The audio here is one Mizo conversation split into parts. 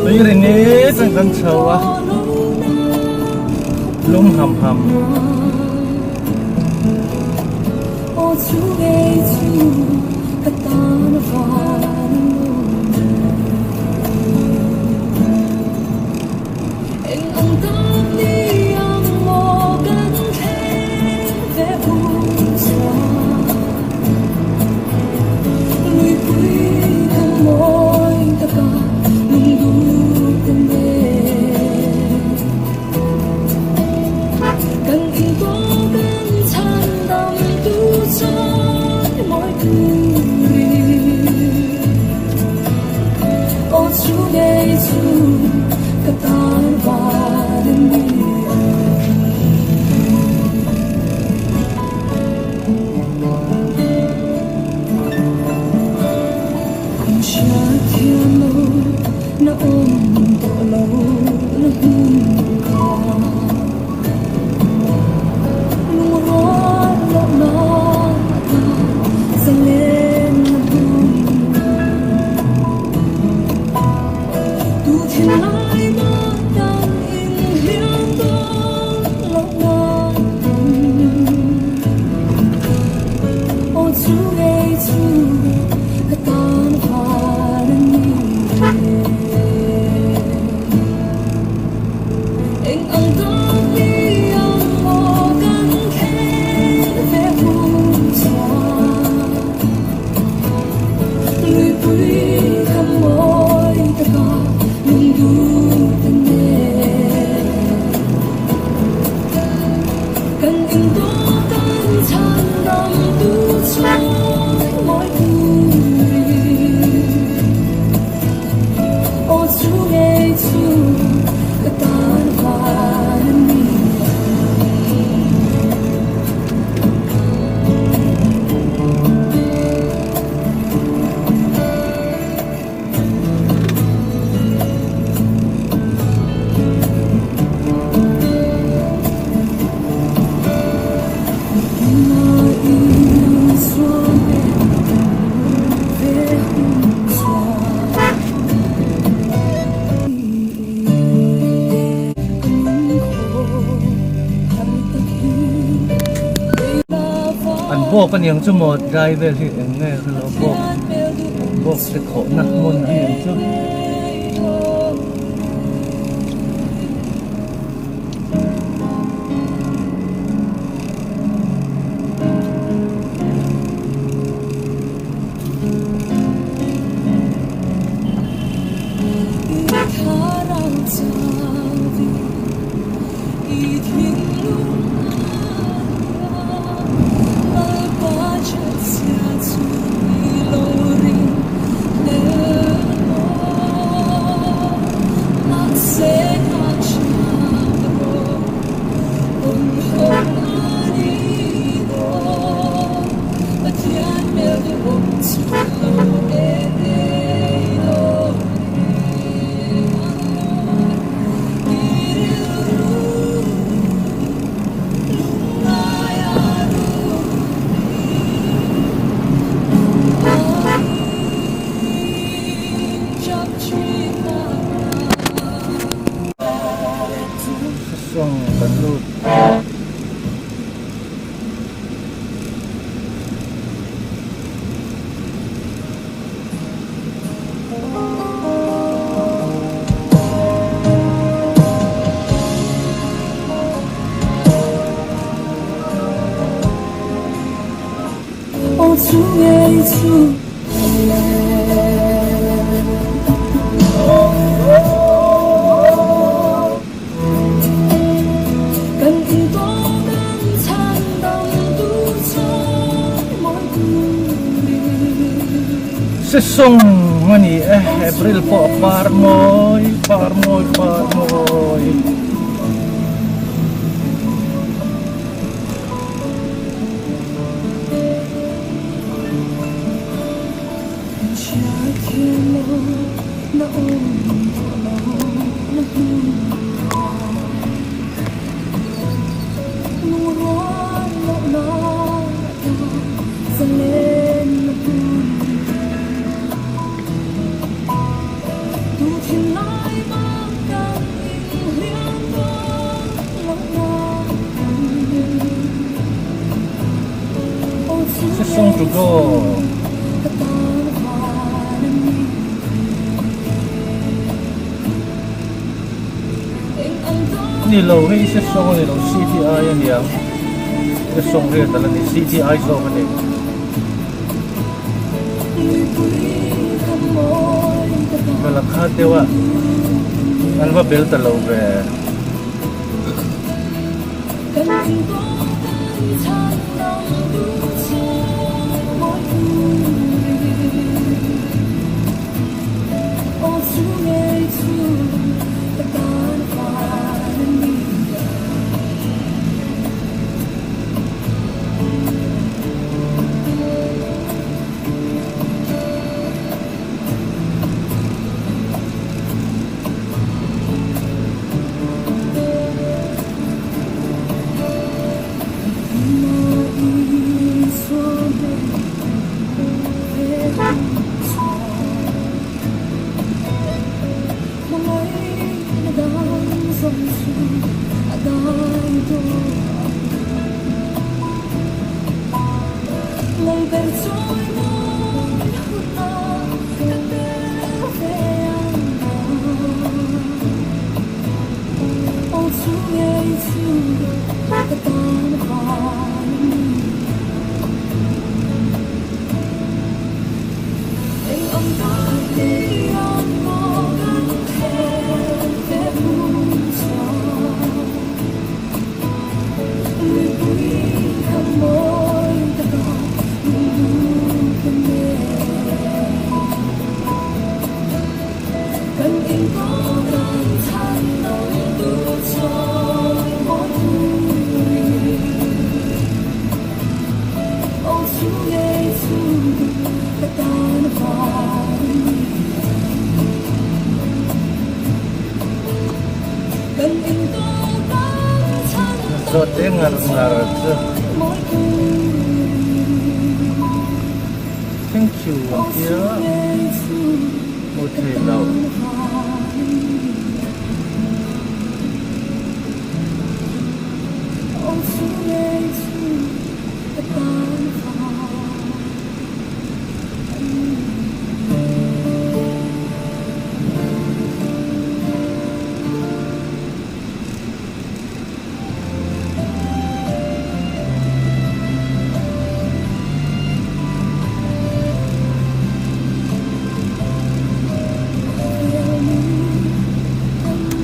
Tui ri ni chuan kan chho a lum ham ham. An bawk aniang chu maw dry vel hi eng nge ka lo bawk bawk te khawhna hmun aniang chu. Sesawng kan lut. Sesawng. a ni e April pawh a par mawi par mawi par mawi. Sesawng to go. Ni lo hei sesawng a ni lo CTI a niang sesawng riat a la ni CTI zawk a ni. Ka la khat deuh a an va bel ta lo ve. Zawt e ngar ngar chu. Thank you ang tia hmu thei lo.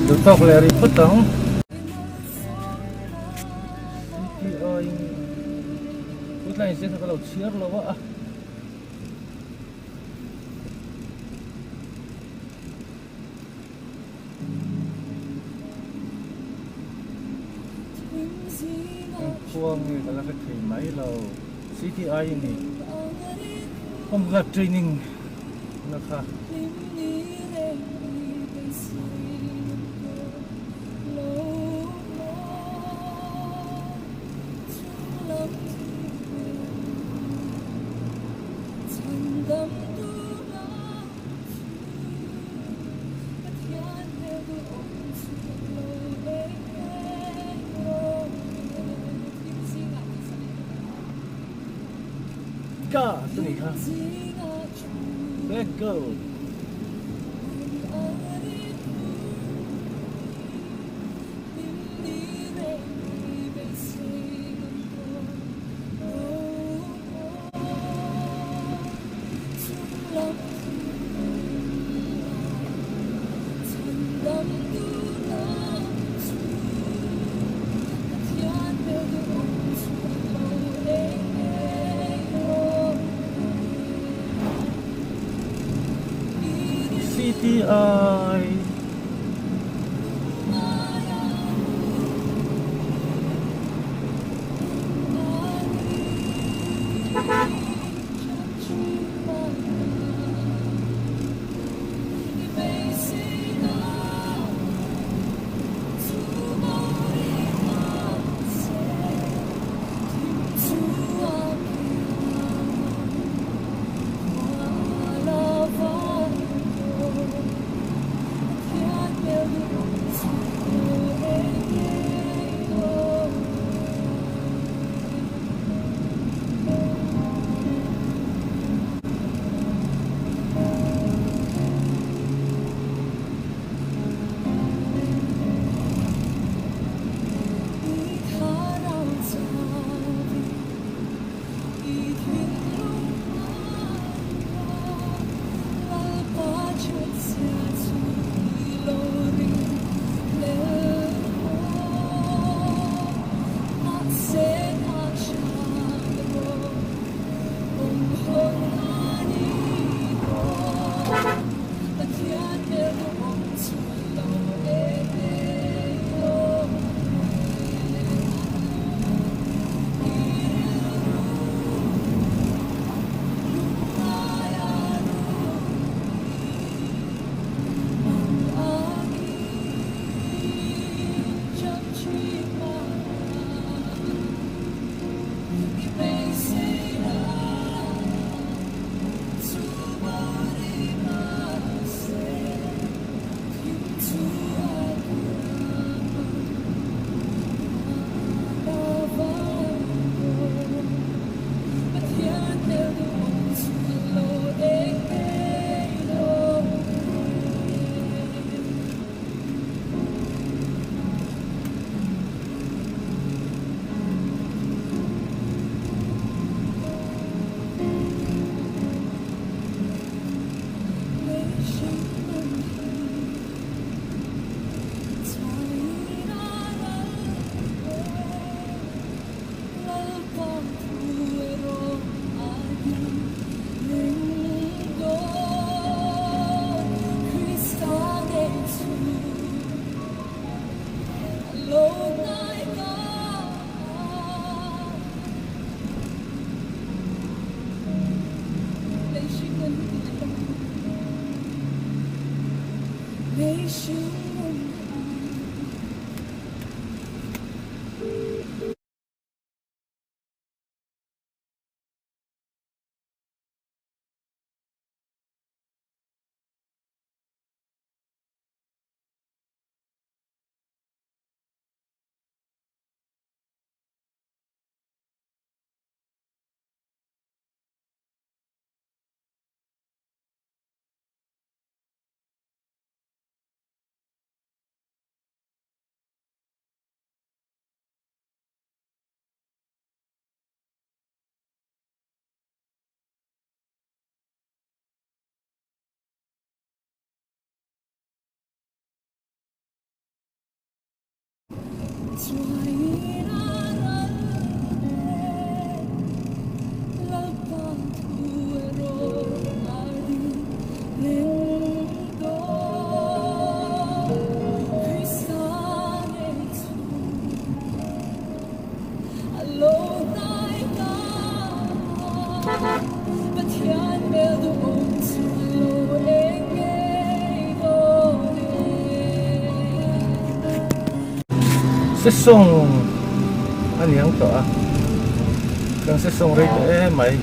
Duh tawk leh rih phawt ang. CTI Utlai in ka lo chhiar lo a. Eng khua nge ka la hre thei mai lo. CTI a ni. Home guard training na kha. Ka chu ni kha Let go. CTI. Sesong aniang to a kan sesong rei tawh em mai.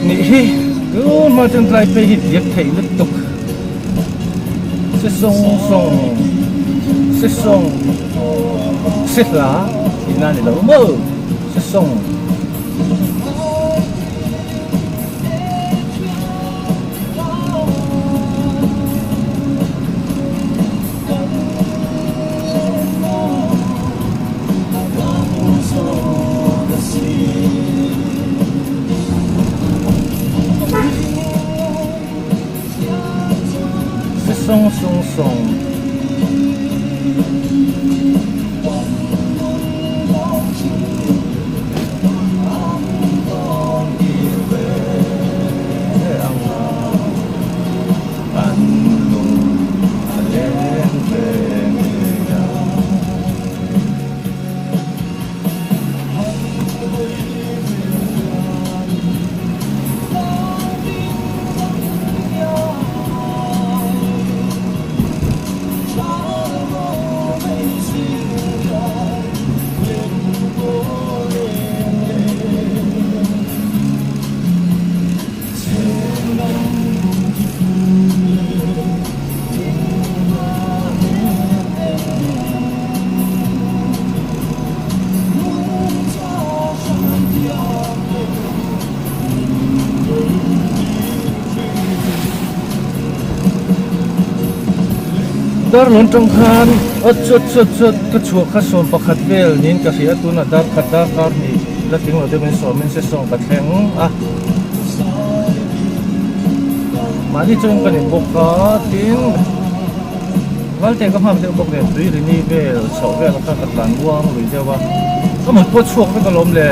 Nih hi tun hma chuan tlai phei hi diak theih lutuk se sawng sawng se sawng se hla tihna a ni lo maw se sawng. Se song song song. An lung a leng ve ngei a. Darlawn tang khan a chawt chawt chawt ka chhuah kha 11 vel niin ka hria tunah dar khat darkar hnih la tling lo deuhin sawmin se sawng ka thleng a. Mahni chuan ka ni bawk a tin Valte ka nghak deuh bawk nen tui rini vel chhoh vel kha ka tlan uang lui deuh a ka mut pawh chhuak vek alawm le.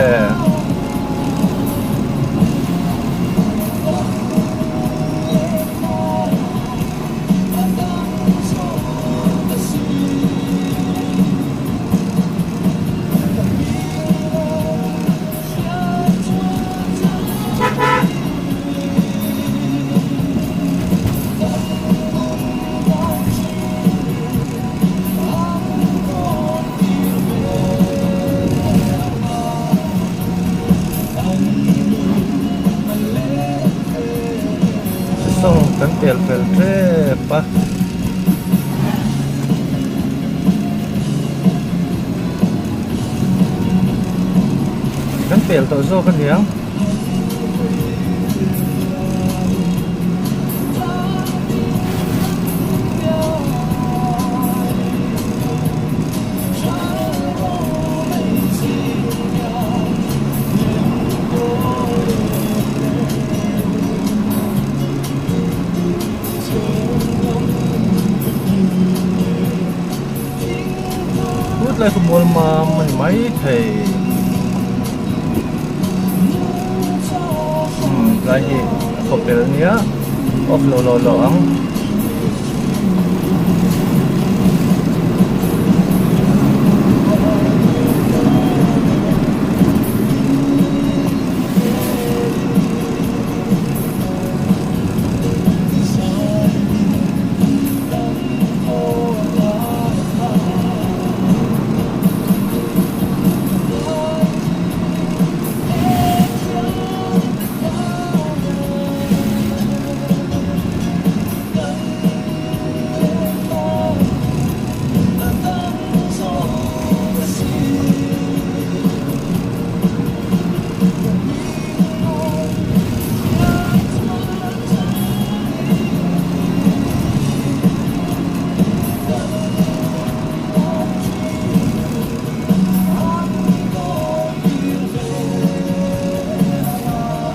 Song kan pel fel tep a. Kan pel tawh zawk a niang. Hmutlai khu mual mam a ni maithei umm tlai hi a khaw pel nia off lo lo lo ang.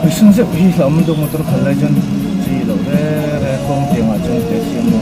Mihring zeuh hi hlauhawm deuh motor khalh lai chuan chi loh re re kawng tiangah chuan teh siam lo.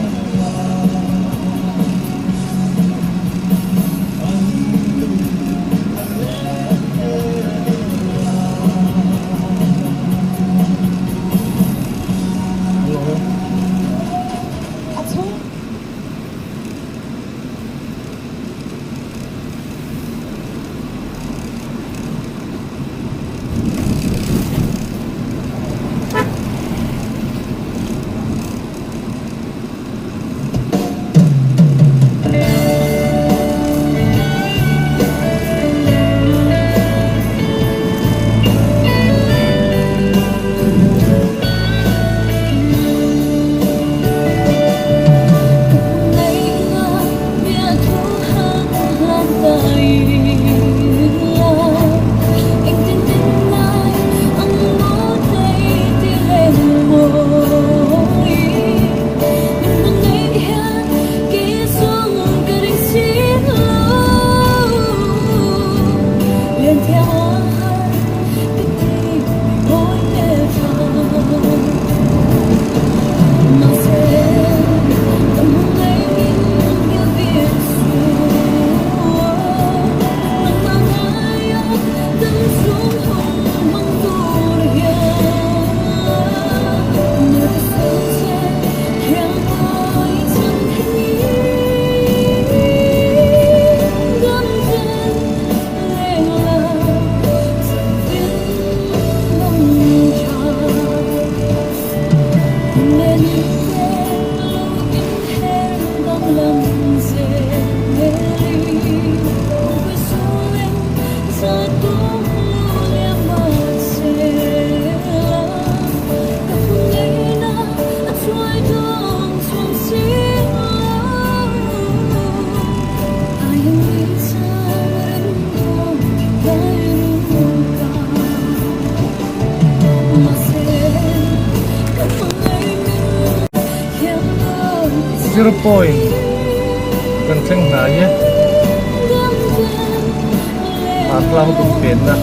Zero point kan thleng hnai e. Hmartlang dum penna.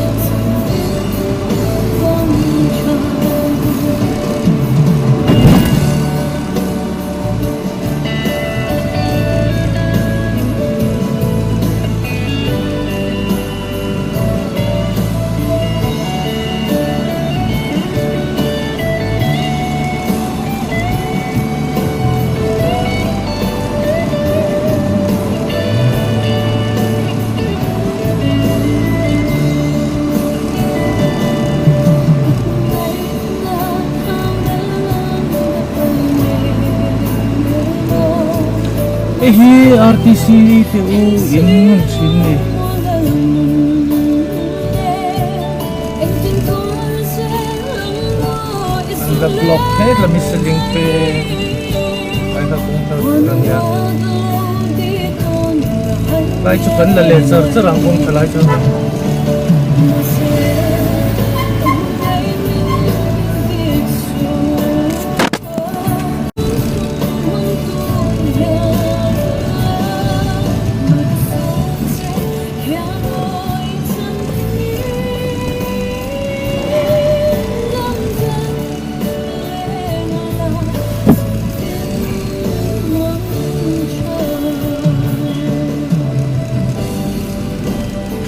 Hei hi RTC te u in an thin ni. An la block het la mi seling te ai kha kawng thar tur a nia. Lai chu kan la leh char char ang kawng tha lai chu.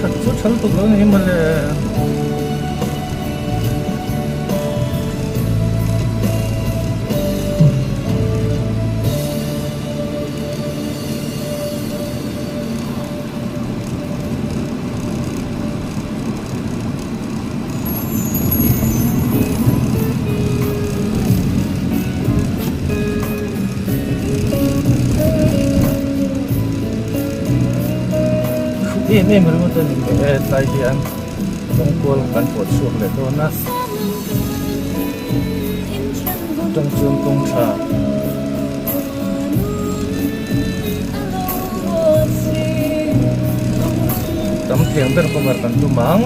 That chu thal tuk lo ni mawle. Em em ringawt a ni e tlai hian kawng kual kan pawh chhuak leh dawn a tawng chuan kawng tha. Tam thiang ber cover kan tum ang.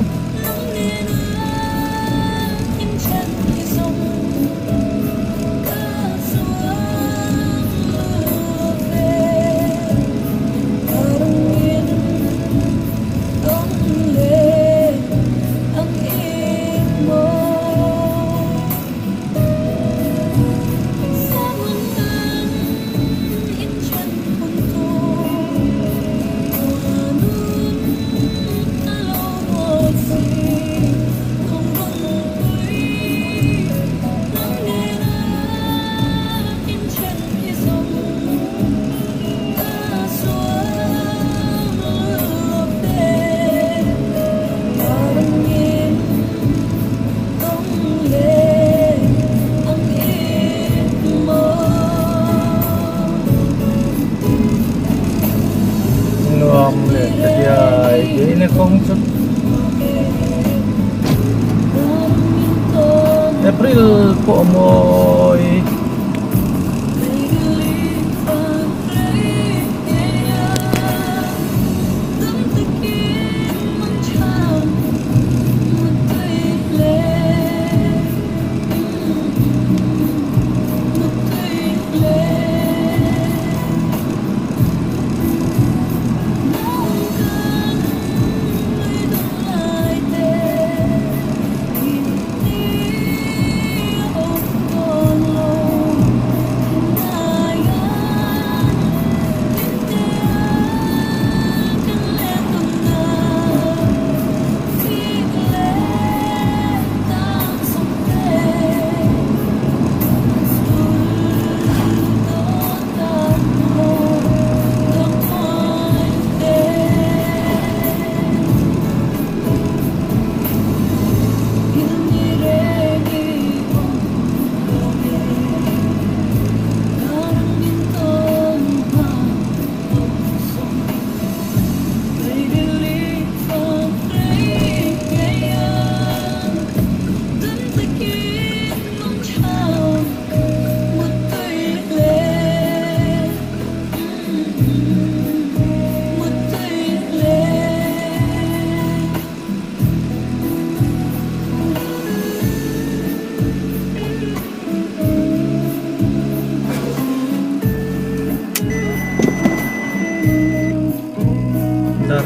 Nuam leh ta diai diai na kawng chu April pawh a mawi.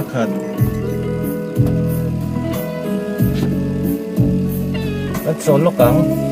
Pakhat. Kan chawl lawk ang.